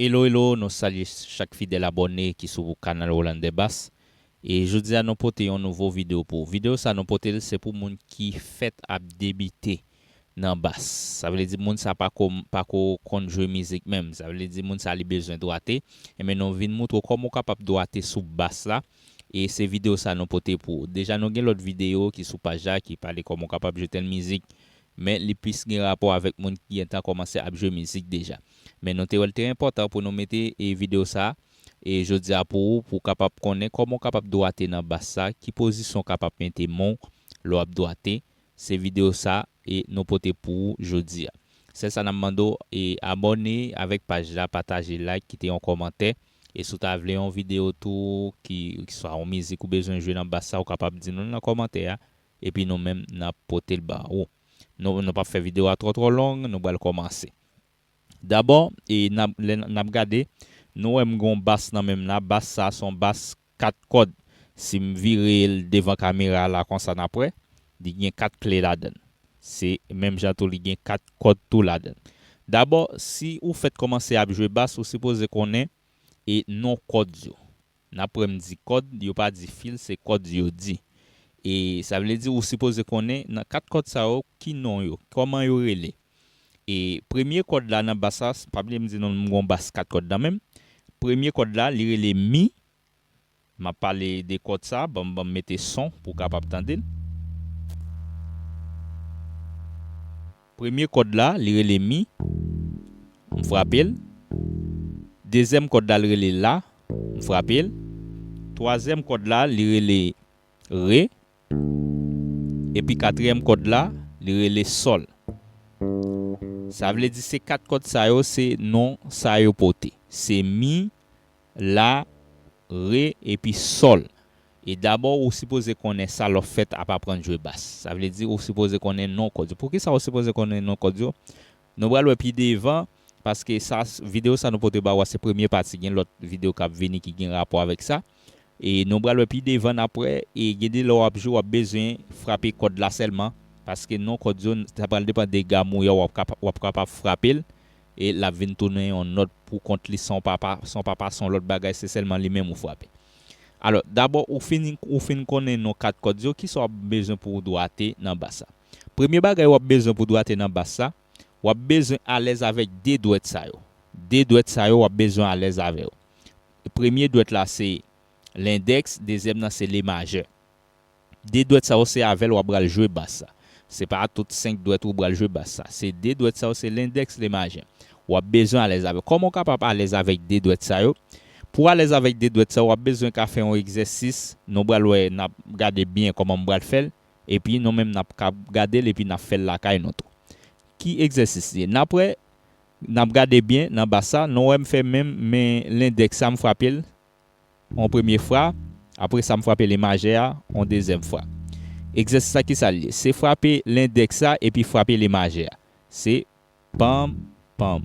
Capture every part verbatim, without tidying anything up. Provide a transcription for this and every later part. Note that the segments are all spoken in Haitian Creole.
Hello, hello, nou salye chak fidèl abòne ki sou kanal Roland Debas. E jodi a nou pote yon nouvo videyo pou ou. Videyo sa nou pote l se pou moun ki fèt ap debite nan bas. Sa vle di moun sa pa ko, pa ko konn jwe mizik menm. Sa vle di moun sa li bezwen dwate. Enben nou vin moutre w kòman w kapab dwate sou bas la. E se videyo sa nou pote pou ou. Deja nou gen lòt videyo ki sou paj la ki pale kòman w kapab jwe tèl mizik. Men li plis gen rapò avèk moun ki gentan kòmanse ap jwe mizik deja. Men nou te wè l te enpòtan pou nou mete e videyo sa e jodi a pou ou, pou w kapab konnen kòman w kapab dwate nan bas sa, ki pozisyon w kapab mete men w lè w ap dwate. Se videyo sa e nou pote pou ou jodi a. Sèl sa n ap mande w e abòne avèk paj la, pataje, like, kite yon kòmantè. E si w ta vle yon videyo tou ki, ki swa yon mizik ou bezwen jwe nan bas sa, ou kapab di nou l nan kòmantè a. Epi nou menm n ap pote l ba ou. Nou, nou p ap fè videyo a twò twò long, nou pral kòmanse. Dabò, e n ap, lè n ap gade, nou wè m gen yon bas nan men m la, bas sa se yon bas kat kòd. Si m vire l devan kamera la konsa n ap wè, li gen kat kle ladan l. Se menm jan tou li gen kat kòd tou ladan l. Dabò, si ou fèt kòmanse ap jwe bas, ou sipoze konnen e non kòd yo. N ap wè m di kòd, yo pa di fil, se kòd yo di. E sa vle di ou sipoze konnen nan kat kòd sa yo, ki non yo, kòman yo rele. E premye kòd la nan bas la, pa bliye m di nou m gon bas kat kòd nan men m. Premye kòd la, li rele mi. M ap pale de kòd sa, ban m, ban m mete son pou w kapab tande l. Premye kòd la, li rele mi. M frape l. Dezyèm kòd la, li rele la. M frape l. Twazyèm kòd la, li rele re. Epi katriyèm kòd la, li rele sòl. Sa vle di se kat kòd sa yo, se non sa yo pote. Se mi, la, re, epi sòl. E dabò, ou sipoze konnen sa lè w fèt ap aprann jwe bas. Sa vle di ou sipoze konnen non kòd yo. Poukisa ou sipoze konnen non kòd yo? Nou pral wè pi devan, paske sa, videyo sa nou pote ba ou a, se premye pati, gen lòt videyo k ap vini ki gen rapò avèk sa. E nou pral wè pi devan n ap wè, e gen de lè w ap jwe, w ap bezwen frape kòd la sèlman, paske non kòd yo, sa pral depann de gam ou ye, w ap kapa-, w ap kapab frape l, e l ap vin tounen yon nòt pou kont li san w pa, pa, san w pa pase yon lòt bagay, se sèlman li menm ou frape. Alò, dabò, ou fin, ou fin konnen non kat kòd yo, kisa w ap bezwen pou w dwate nan bas la? Premye bagay w ap bezwen pou w dwate nan bas la, w ap bezwen alèz avèk de dwèt sa yo. De dwèt sa yo, w ap bezwen alèz avè yo. Premye dwèt la se lendèks, dezyèm nan se le majè. De dwèt sa yo se avè l w ap pral jwe bas sa. Se pa tout senk dwèt ou pral jwe bas sa. Se de dwèt sa yo se lendèks, le majè. W ap bezwen alèz avè l. Kòman w kapab alèz avèk de dwèt sa yo? Pou w alèz avèk de dwèt sa yo, w ap bezwen ka fè yon egzèsis. Nou pral wè, n ap gade byen kòman m pral fè l. Epi nou menm n ap ka gade l epi n ap fè l lakay nou tou. Ki egzèsis li ye? N ap wè, n ap gade byen nan bas sa, nou wè m fè menm, men lendèks sa m frape l yon premye fwa, apre sa m frape le majè a yon dezyèm fwa. Egzèsis sa kisa l ye? Se frape lendèks sa epi frape le majè a. Se panm, panm,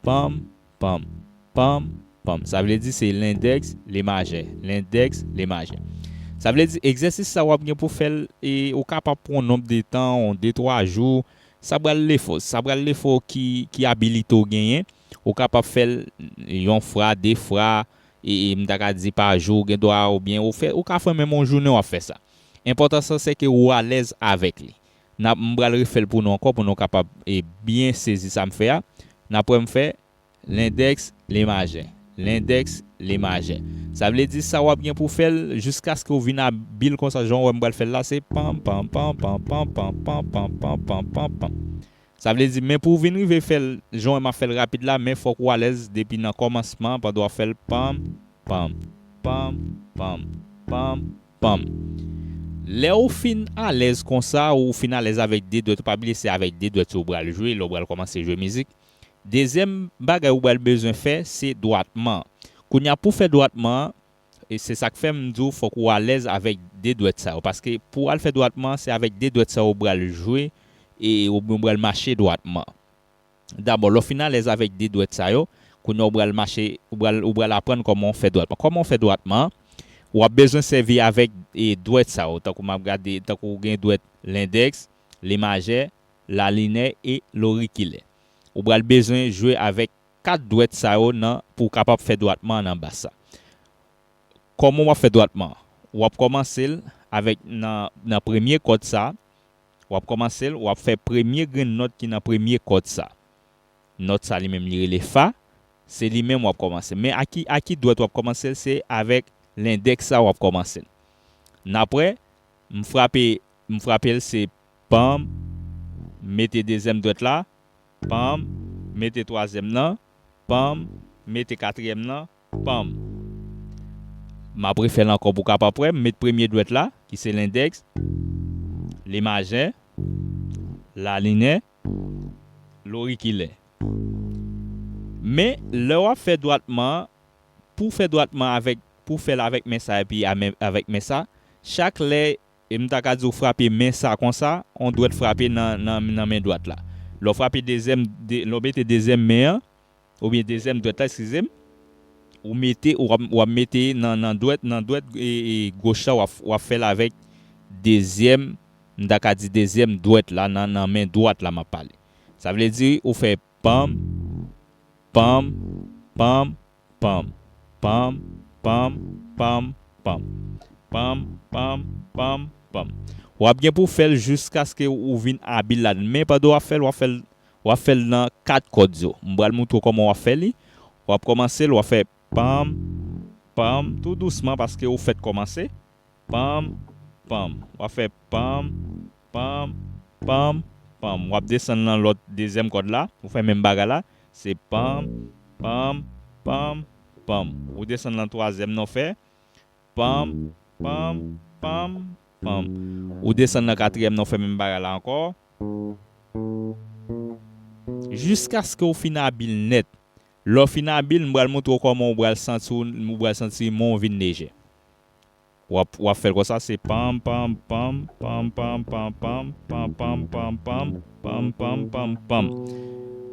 panm, panm, panm, panm. Sa vle di se lendèks, le majè, lendèks, le majè. Sa vle di egzèsis sa w ap gen pou fè l, e ou kapab pran yon nonb de tan, yon de twa jou, sa pral lefò, sa pral lefò ki, ki abilite w genyen. Ou kapab fè l yon fwa, de fwa, e, e m ta ka di pa jou, ou gen dwa, oubyen ou fè, ou ka fè menm yon jounen w ap fè sa. Enpòtans lan se ke ou alèz avèk li. N ap, m pral refè l pou nou ankò, pou nou kapab, e, byen sezi sa m fè a. N ap wè m fè lendèks, le majè. Lendèks, le majè. Sa vle di sa w ap gen pou fè l jiskaske w vin abil konsa, jan w wè m pral fè l la, se panm, panm, panm, panm, panm, panm, panm, panm, panm, panm, panm, panm. Sa vle di, men pou w vin rive fè l, jan w wè m ap fè l rapid la, men fòk ou alèz depi nan kòmansman, pandan w ap fè l panm, panm, panm, panm, panm, panm. Lè ou fin alèz konsa, ou fin alèz avèk de dwèt, ou pa bliye se avèk de dwèt yo ou pral jwe, lè ou pral kòmanse jwe mizik. Dezyèm bagay ou pral bezwen fè, se dwatman. Kounye a, pou fè dwatman an, e se sa k fè m di w fòk ou alèz avèk de dwèt sa yo. Paske pou w al fè dwatman an, se avèk de dwèt sa yo ou pral jwe, e ou, ou pral mache dwatman. Dabò, lè w fin alèz avèk de dwèt sa yo, kounye a ou pral mache, ou pral, ou pral aprann kòman w fè dwatman. Kòman w fè dwatman an? W ap bezwen sèvi avèk, e, dwèt sa yo, tankou m ap gade, tankou w gen dwèt lendèks, le majè, lalinè e lorikilè. Ou pral bezwen jwe avèk kat dwèt sa yo nan, pou w kapab fè dwatman an nan bas sa. Kòman w ap fè dwatman an? W ap kòmanse l avèk nan, nan premye kòd sa. W ap kòmanse l, w ap fè premye grenn nòt ki nan premye kòd sa. Nòt sa li menm li rele fa. Se li menm w ap kòmanse. Men a ki, a ki dwèt w ap kòmanse l? Se avèk lendèks sa w ap kòmanse l. N apre, m frape, m frape l se panm, mete dezyèm dwèt la, panm, mete twazyèm nan, panm, mete katriyèm nan, panm. M ap refè l ankò pou w kapab wè. M met premye dwèt la, ki se lendèks, li majè, lalinè, lorikilè. Men, lè w ap fè dwatman an, pou w fè dwatman avèk, pou w fè l avèk men sa epi a men, avèk men sa, chak lè, e m ta ka di w frape men sa konsa, yon dwèt frape nan, nan, nan men dwat la. Lè w frape dezyèm, de, lè w mete dezyèm men an, oubyen dezyèm dwèt la, eskize m, ou mete, w ap, w ap mete nan, nan dwèt, nan dwèt, e, e, goch la, w ap, w ap fè l avèk dezyèm, m ta ka di dezyèm dwèt la, nan, nan men dwat la m ap pale. Sa vle di, ou fè panm, panm, panm, panm, panm, panm, panm, panm, panm, panm, panm, panm. W ap gen pou w fè l jiskaske ou vin abil ladan l. Men pandan w ap fè l, w ap fè l, w ap fè l nan kat kòd yo. M pral montre w kòman w ap fè li. W ap kòmanse l, w ap fè panm, panm, tou dousman paske ou fèk kòmanse. Panm, panm. W ap fè panm, panm, panm, panm. W ap desann nan lòt dezyèm kòd la. Ou fè menm bagay la. Se panm, panm, panm, panm. Ou desann nan twazyèm nan, w fè panm, panm, panm, panm. Ou desann nan katriyèm nan, w fè menm bagay la ankò. Jiskaske w fin abil nèt. Lè w fin abil, m pral montre w kòman w pral santi w, w pral santi men w vin lejè. W ap, w ap fè l konsa, se panm, panm, panm, panm, panm, panm, panm, panm, panm, panm, panm, panm, panm, panm, panm.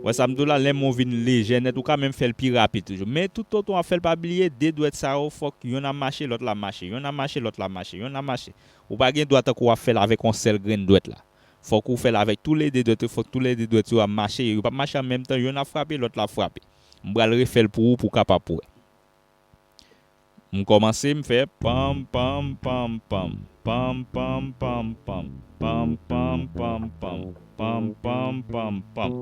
Wè sa m di w la, lè men w vin lejè nèt, ou ka menm fè l pi rapid toujou. Men toutotan w ap fè l, pa bliye, de dwèt sa yo, fòk yonn ap mache, lòt la ap mache, yonn ap mache, lòt la ap mache, yonn ap mache. Ou pa gen dwa tankou w ap fè l avèk yon sèl grenn dwèt la. Fòk ou fè l avèk toulede dwèt yo, fòk toulede dwèt yo ap mache, yo p ap mache an menm tan, yonn ap frape, lòt la ap frape. M pral refè l pou ou, pou w kapab wè. M kòmanse, m fè panm, panm, panm, panm, panm, panm, panm, panm, panm, panm, panm, panm, panm, panm, panm.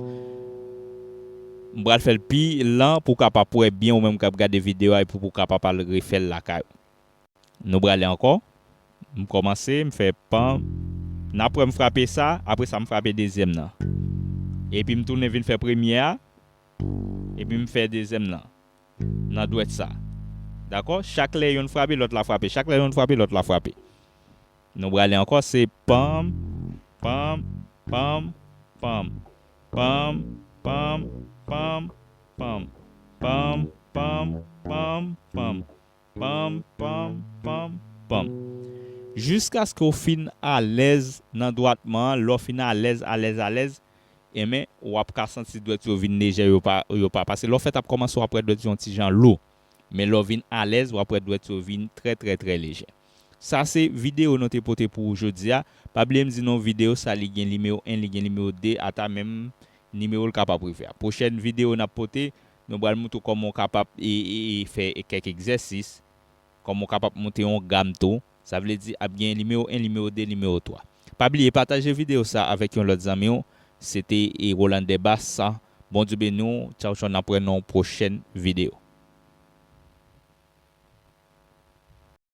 M pral fè l pi lan pou w kapab wè byen, ou menm k ap gade videyo a, epi pou w kapab al refè l lakay ou. Nou prale ankò. M kòmanse, m fè panm. N ap wè m frape sa, apre sa m frape dezyèm nan. Epi m tounen vin fè premye a, epi m fè dezyèm nan. Nan dwèt sa. Dakò? Chak lè yonn frape, lòt la frape. Chak lè yonn frape, lòt la frape. Nou prale ankò, se panm, panm, panm, panm. Panm, panm, panm, panm. Panm, panm, panm, panm. Panm, panm, panm, panm. Jiskaske w fin alèz nan dwatman an, lè w fin alèz, alèz, alèz, enben, w ap ka santi dwèt yo vin lejè, yo pa, yo pa. Paske lè w fèk ap kòmanse, w ap wè dwèt yo yon ti jan lou. Men lè w vin alèz, w ap wè dwèt yo vin trè, trè, trè lejè. Sa se videyo nou te pote pou ou jodi a. Pa bliye m di nou videyo sa li gen nimewo en, li gen nimewo de, ata menm nimewo l kapab rive a. Pwochèn videyo n ap pote, nou pral montre w kòman w kapab e, e, e fè kèk egzèsis, kòman w kapab monte yon gam tou. Sa vle di ap gen nimewo en, nimewo de, nimewo twa. Pa bliye pataje videyo sa avèk yon lòt zanmi w. Se te e Roland Debas sa. Bondye beni w. Tchaw, tchaw, n ap wè nan yon pwochèn videyo.